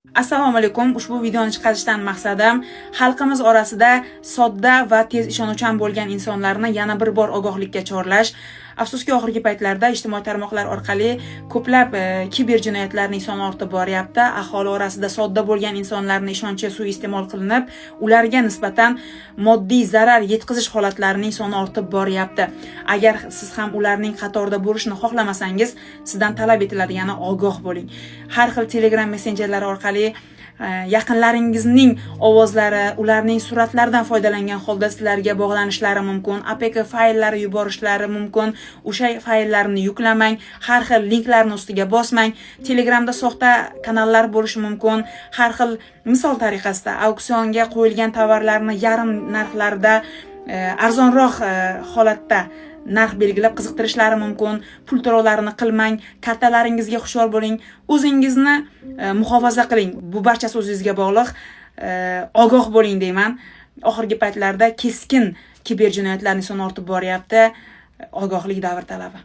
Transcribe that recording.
Assalomu alaykum. Ushbu videoni chiqarishdan maqsadim xalqimiz orasida sodda va tez ishonuvchan bo'lgan insonlarni yana bir bor ogohlikka chorlash. Afsuski, oxirgi paytlarda ijtimoiy tarmoqlar orqali ko'plab kiber jinoyatlarning soni ortib boryapti. Aholi orasida sodda bo'lgan insonlarni ishonchi suiiste'mol qilinib, ularga nisbatan moddiy zarar yetkazish holatlarining soni ortib boryapti. Agar siz ham ularning qatorida bo'lishni xohlamasangiz, sizdan talab etiladigani ogoh bo'ling. Har xil Telegram messenjerlari orqali yaqinlaringizning ovozlari, ularning suratlaridan foydalangan holda sizlarga bog'lanishlari mumkin, APK fayllari yuborishlari mumkin. O'sha fayllarni yuklamang, har xil linklarni ustiga bosmang. Telegramda soxta kanallar bo'lishi mumkin. Har xil, misol tariqasida, auksionga qo'yilgan tovarlarni yarim narxlarda, arzonroq holatda narx belgilab qiziqtirishlari mumkin. Pul to'lovlarini qilmang, kartalaringizga hushyor bo'ling, o'zingizni muhofaza qiling. Bu barchasi o'zingizga bog'liq. Ogoh bo'ling deyman. Oxirgi paytlarda keskin kiber jinoyatlarning soni ortib boryapti. Ogohlik davr talabi.